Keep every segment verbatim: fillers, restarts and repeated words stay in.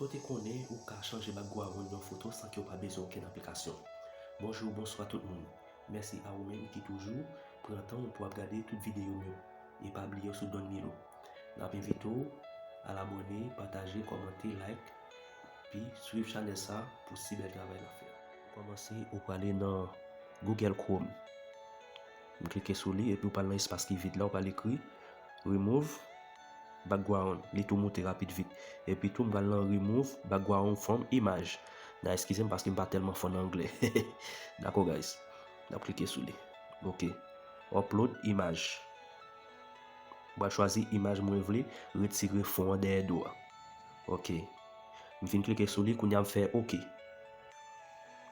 Èske w te konnen ou ka chanje background yon foto san ke w pa bezwen okenn aplikasyon? Bonjou, bonswa tout moun. Mèsi a ou menm ki toujou pran tan w pou ap gade tout videyo m yo e pa bliye w sou donn Milo. N ap envite w al abòne, pataje, kòmante, like, pi swiv chanèl sa pou si bèl travay n ap fè a. Pou kòmanse, ou prale nan Google Chrome. M klike sou li epi ou pral nan espas ki vid la, ou pral ekri remove background. Li tou moute rapid vit. Epi tou m pral nan remove background from image. N a eskize m paske m pa tèlman fò nan anglè. Dakò, guys. N ap klike sou li. Ok. Upload image. M pral chwazi imaj mwen vle retire fon an dèyè do a. Ok. M fin klike sou li, kounye a m fè ok.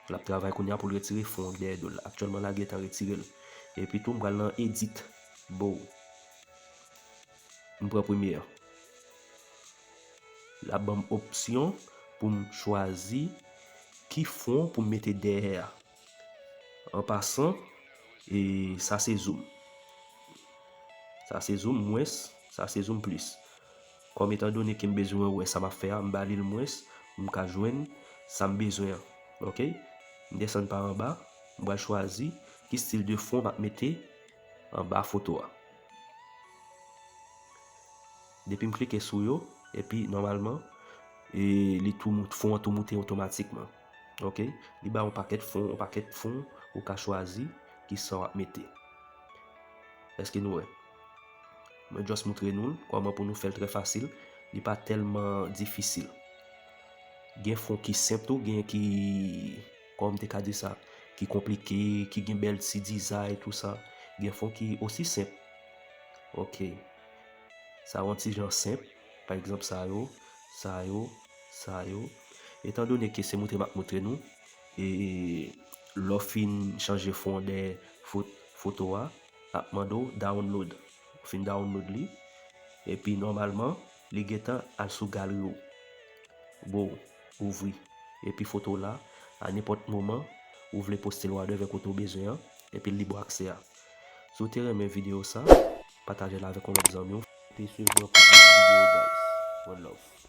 L ap travay kounye a pou l retire fon an dèyè do l. Aktyèlman, l a gentan retire l. Epi tou, m pral nan edit. Bow. M pran premye a. L ap ban m opsyon pou m chwazi ki fon pou m mete dèyè a. An pasan, e sa se zoom. Sa se zoom mwens, sa se zoom plis. Kòm etan done ke m bezwen wè sa m ap fè a, m ba li l mwens, m ka jwenn sa m bezwen an. Ok? M desann pa anba, m pral chwazi ki stil de fon m ap mete anba foto a. Depi m klike sou yo, epi nòmalman, e li tou mout-, fon an tou moute otomatikman. Ok? Li ba yon pakèt fon, yon pakèt fon ou ka chwazi ki sa w ap mete. Èske nou wè? Mwen just moutre nou l, kòman pou nou fè l trè fasil. Li pa tèlman difisil. Gen fon ki senp tou, gen ki, kòman m te ka di sa, ki konplike, ki gen bèl ti dizay, tou sa. Gen fon ki osi senp. Ok. Sa yon ti jan senp. Pa egzanp, sa yo, sa yo, sa yo. Etan done ke se moutre m ap moutre nou, e lè w fin chanje fon dèyè fo-, foto a, l ap mande w download. Ou fin download li, epi nòmalman, li gentan al sou galri w. Bow, ouvri. Epi foto w la, a nenpòt moman, ou vle poste l whatever kote w bezwen an, epi l lib aksè a. Si w te renmen videyo sa, pataje l avèk yon lòt zanmi w. Epi swiv mwen pou plis videyo, guys. One love.